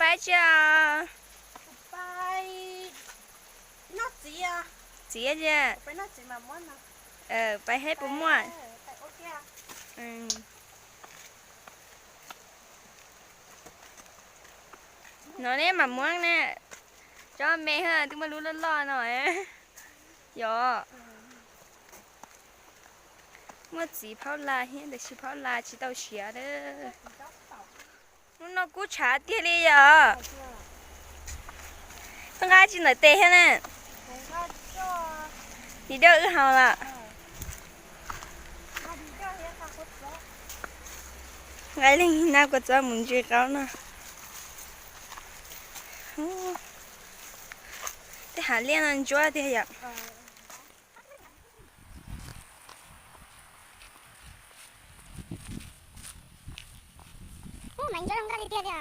Pais tsi? Txiv, pais hais puas muaj. No ne, mas muab ne, tsob me twb muaj lub loj loj no. Yog, muaj txiv phaub la thiab tiam sis phaub la tsis tau siav lawm. Hnub no kub tshav tiag li yog. Koj nqa tsi ntawm tes thiab na? Di dawj wb haus los. Nqa ib leeg na kua txob mus ntsis qaub no. Tej hav liaj no ntsuab tiag yom. Ub, mas ntsuab zoo nkauj tiag tiag li.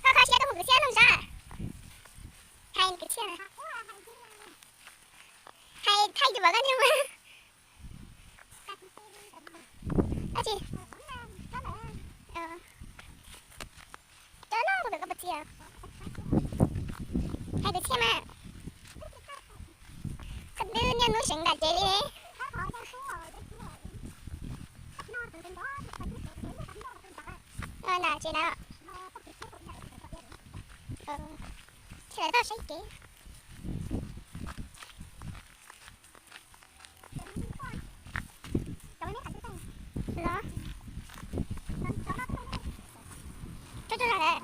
Koj kho siab koj mus kwv txhiaj zoo sab. Hais kwv txhiaj na. Hais thaij tus pom koj niag mas. Dab tsi? Cov no kuv pom koj pom txiv. Hais kwv txhiaj mas. Qhov twb niaj hnub seev nram tsev li. Nram tsev na. Ces lawv tau saib kev. Los, tso tso zog lawm,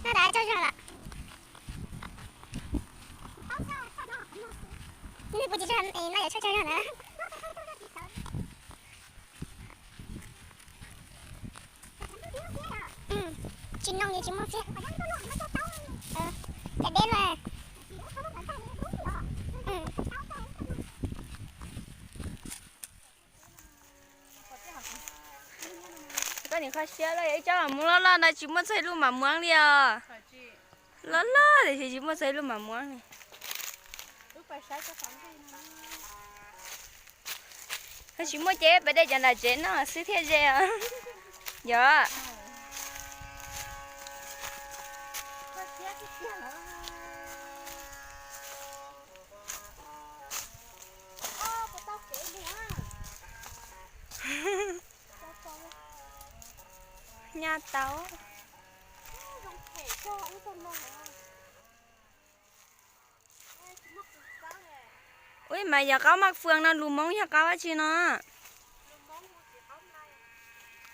no tas tso zog lawm. Nws puas tsis tso, no yog tso tso zog na. Tsis noo ces tsis muaj fiab. Cov deb mas. Koj nim kho siab lawm, ib tsob mam muab loj loj no tsis muaj txog ib lub mam muab li os. Loj loj tiam sis tsis muaj txog ib lub mam muab li. Yog tsis muaj ces peb de cov nram tsev noj xwb thiaj ze os. Yog. Nyaj tau. Ub, mas yog qaub maj fwm no, lus Hmoob yog qaub dab tsi no?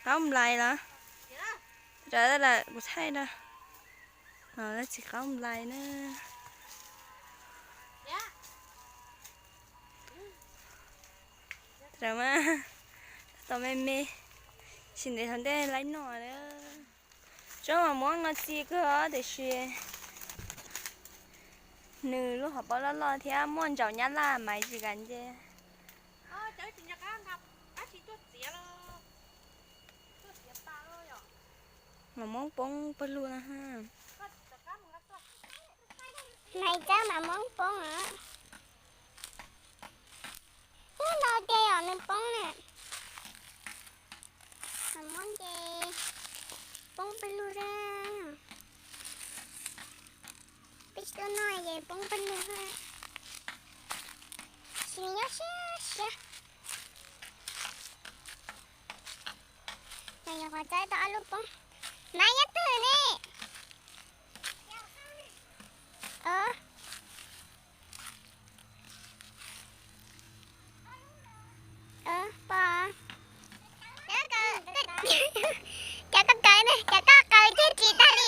Qaub nplais los? Kuv thaij rau. Txiv qaub nplais na. Tau me me, tsis ntev thaum ntej laib noj. Tsob mas muab no txi kawg tiam sis nws lub hauv paus loj loj thiab muaj ntsaum nyab laj maiv tsis kam nce. Mas muab poob pawg lug na. Maiv txawb mas muab poob os. Ub, no ces yog nws poob na. Mas muab ces poob pawg lug. Peb tsis tuaj noj ces poob pawg lug. Sis nws nyob siab siab. Nws nyuam qhuav txawb tau ob lub poob. Maiv nyob twg ne? Pom. Cas koj kaw ne, cas koj kaw thiaj ris tag li.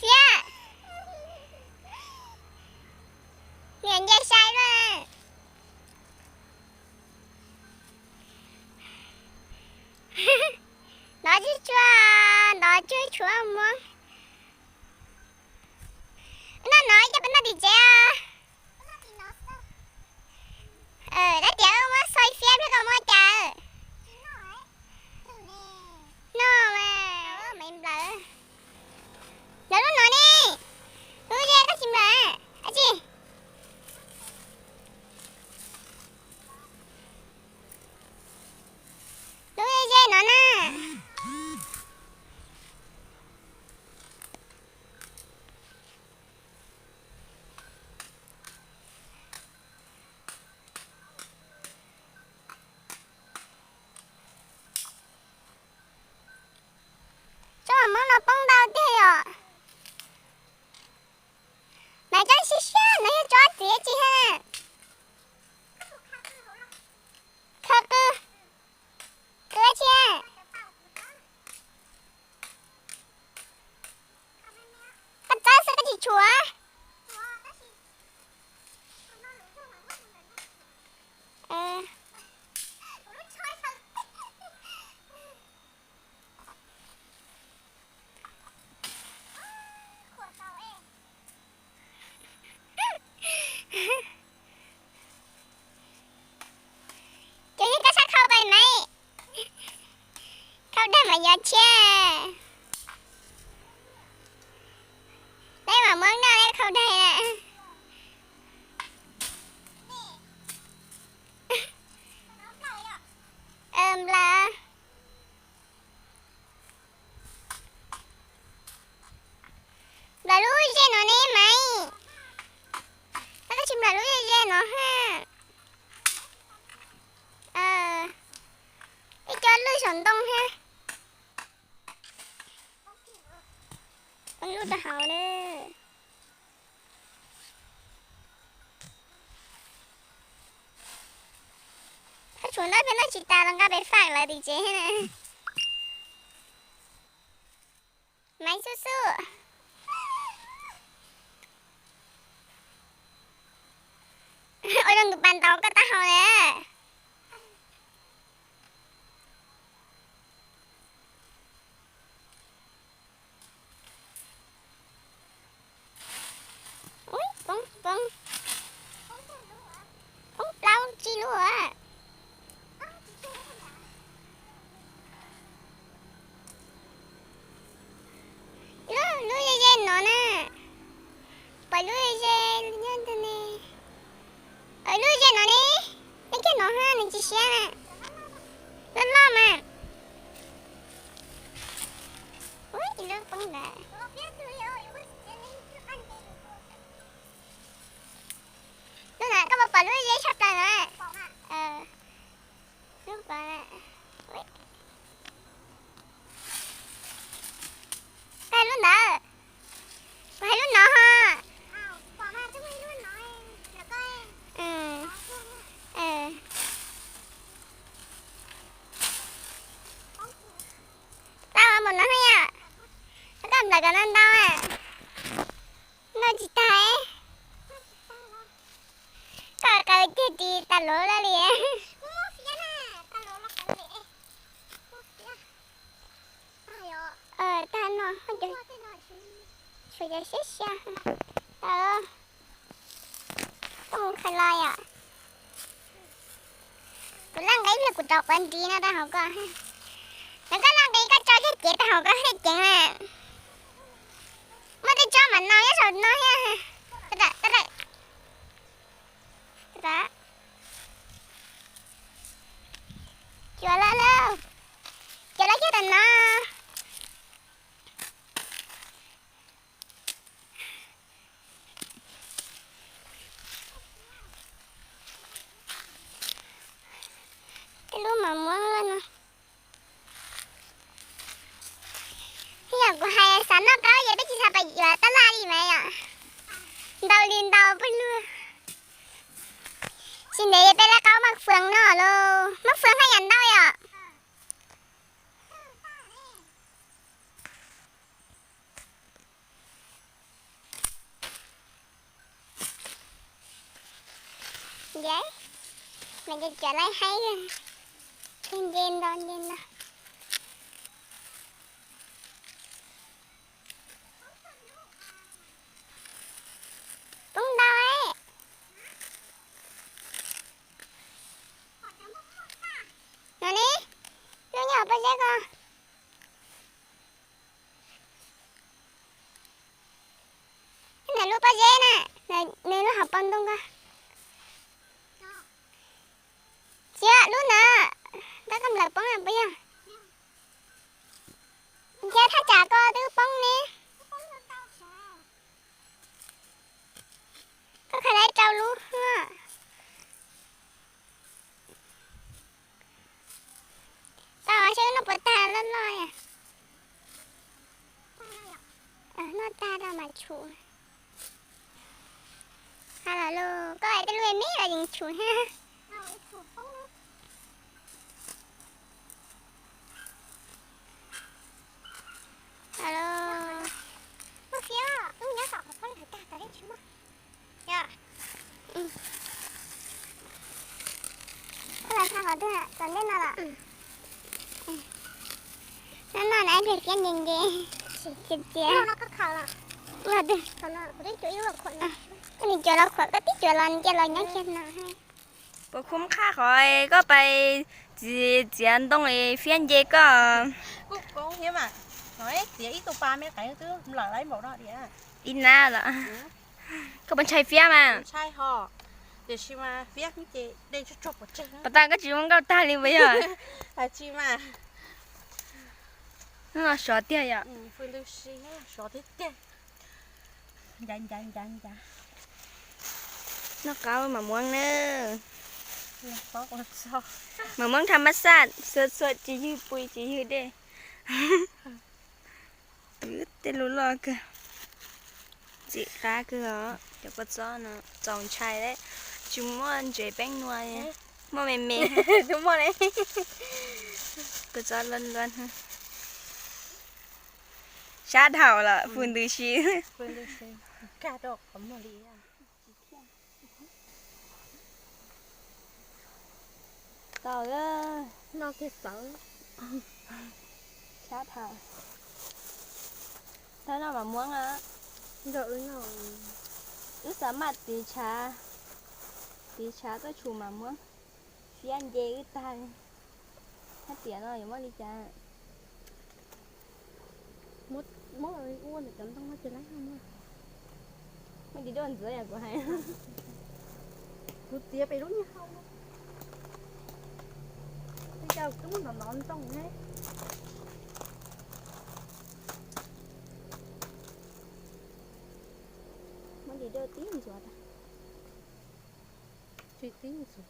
Fiab. Niam nce sai lawm. Ntov tsis tshua, ntov tsis tshua muab. Noj no ces peb noj tim tsev. Dab tias muab xoi fiab pliag kom muaj cas. Noj mas, me nplawm. Lawv lub no ne. Lub ze koj tsis nplawm dab tsi? Lub ze no na. Lub rau hauv na. Thaj tsam no peb noj tsis tas los nqa pem faj lawv tim tsev na. Maiv xub xub. Ua zoo tus pas ntaus koj taub hau na. Ub, poob, poob, poob plaub tsib lub a. Lub, lub ze ze no na. Pom lub ze ze nyob ntawd ne. Lub ze no ne. Nyob kiag no ha, nws tsis siab na. Loj loj mas. Ub, ib lub poob ntawd. Lub no koj puas pom lub ze tshaj plaws no? Lub pom. Koj hais lub ntawd. Kuv hais lub no ho. Tau mus no yom. Koj nplawm kom ntau ntau. Noj tsis tag. Koj qaws kiag ris tas luv lawm li. Tag no, tshuav cov siab xya. Koj mus qhais los yom. Kuv laj nqe ib pliag kuv rov quav ntiv no rau hauv koj. Nov koj laj nqe koj tso kiag cev rau hauv koj thiaj ceev na. Muaj tej tsob mam no nyob saum no thiab. Cuam los lawm. Cuam los kiag tam no. Tej lub mas muab no. Yog kuv hais xav noj qaub ces peb tsis xav pais yuav tab laj li mas yom. Ntau li ntau peb lub. Tsis ntev peb laj qaub maj fwv no lauj, maj fwv haj yam ntau yom. Nce, nce cov laib haib, nce nce ntau nce ntau. Poob ntau. No ne, lub nyob hauv pob zeb ko. Nws lub pob zeb na, nws lub hauv paus ntoo ko. Tsis yog lub ntawd, tab koj nplawm poob puas yog? Nrhiav thaj tsam ko twb poob ne. Koj khaws tau rau lub. Tau seb noj puas tag loj loj. Noj tag rau mas tshum. Ha los los koj hais tej lub me los yeej tshum thiab. Koj los txog qhov twg tom ntej no los? No no na, ib pliag fiab nce nce. Txias txias. Koj nws cuav los khuam, koj tib cuav los nce los nyob kiag no. Puas khum qhaj qhov koj pais txiav ntoo fiab nce koj? Ib nab los. Koj puas ntshai fiab mas? Pas tas koj tsis zoo nkauj tag li puas yog? Hnub no sov tiag yom. Noj qab mas muab na. Mas muab tham mab xaj, txhua txhua tsis ywg pui tsis ywg dej. Tej lub loj kawg. Tim qab kawg os, cov kua txob no txaus ntshai lawm, tsis muaj ntses peeb nua, muaj me me. Tus muaj ne, kua txob luaj luaj. Sab dhau lawm, pw ntws si. Tau, noj kiag txawv. Sab dhau. Thawj no mas muab na. Wb xav maj tiv tshav, tiv tshav tuaj tshum mas muab. Siab nce wb tag. Hab tiam no yuav muab li cas? Muab ua ntawm cov ntoo no ces laib no muab. Muab tiv dua ntxiv yam kuv hais. Kuv txiav pem lub niag hau no. Tej yam twb muab nov nov ntoo ne. Muab tiv dua tib ntxuav tag. Tsis tib ntxuav.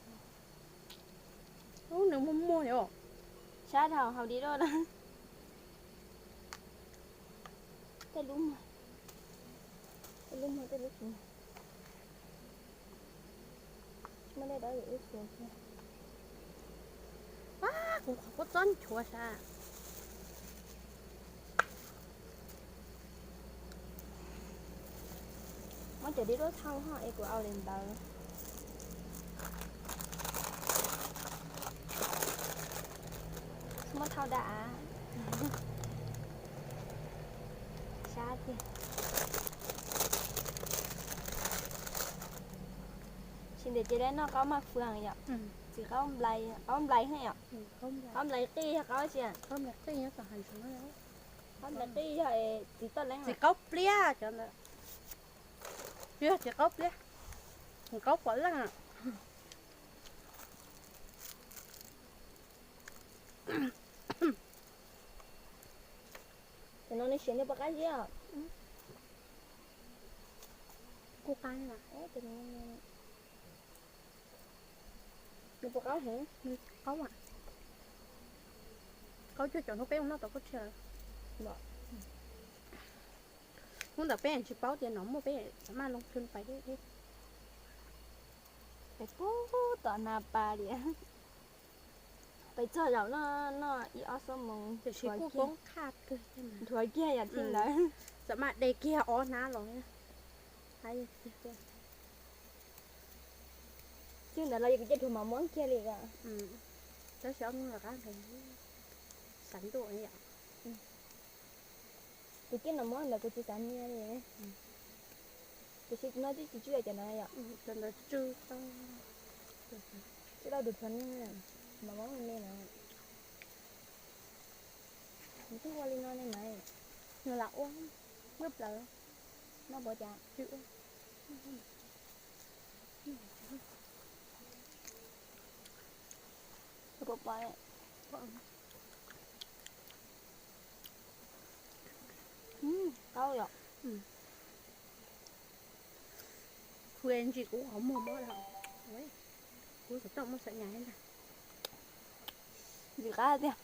Ub, nws muag muag yom. Sab dhau, haus tiv dua na. Tej lub muag, tej lub muag, tej lub tsis muag. Muab tej dawb wb xuas kiag. Kuv qhov kua txob nchuav sav. Muab cov dib duab thauj ho es kuv au li ntawd. Muab thauj dab av. Sab tiag. Tsis ntev ces dab noj qaub maj fwm yom. Txiv qaub nplai, qaub nplai thiab yom. Qaub nplai qij yog qaub tsi? Qaub nplai qij yog txiv toj leeb, txiv qaub pliab cov ntawd. Yog txiv qaub pliab, qaub pom leej. Cov no nws siav nws puas qab ziab? Kuj qab. Nws puas qab heev? Qaub, qaub cuag cov hnub peb ua noj tom koj tshia. Hnub ntawd peb tsis paub tias no muaj, peb maj loo khw pais. Pais puag tom Nas Pas li. Pais txog zaum no, noj ib ob xuab moos, tiam sis kuj poob qhaj kawg, dhuav kiag yam thib ntawd. Xam maj de kiag ob hnab los. Thib ntawd los yog kuv cia dhuav mov muab kiag li os. Tab sis ob hnub rov qab nqis, xav ntuj yom. Kuv cia no muab ntawd kuv tsis xav nyiaj li. Tiam sis no twb tsis tsw cov ntawd yom. Cov ntawd tsw tau, tsw tau tus thuav nws, mov muab me me no. Nws twb ua li no ne mas. Nws lam ua, muab plaws, noj puas cas? Tsis ua. Qaub yom. Kuv ntsis kuv qhov muag mob dhau, kuv xav tau muaj xav nyas ntag. Ntsis qab tiag.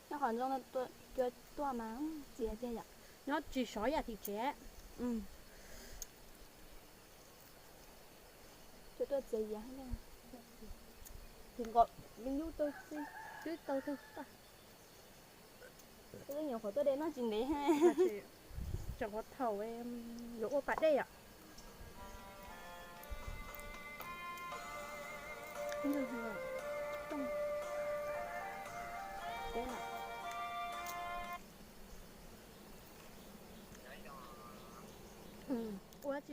Nyob qhov ntxoo no cua tuaj mas txias tiag yom. Nyob tsis sov yam tim tsev. Cua tuaj txias yam. Ces nkaum me nyuj tawg xwb, twb tawg tag. Nyuam qhuav tuaj de noj tsis ntev. Tseem qhuav thaum yuav ua pas dej yom. Wb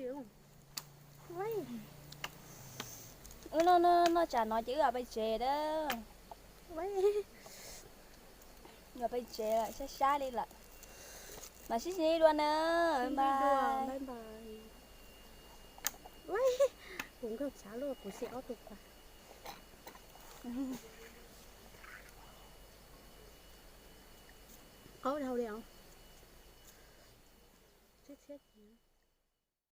noj noj noj tsam no ces wb yuav pais tsev a. Yuav pais tsev lawm, sab sab li lawm. Mam sib ntsib dua na. Bye bye. Kuv nkag tshav luaj, kuv siv ob tug pas. Qaub dhau li os. Tshiab tshiab ces.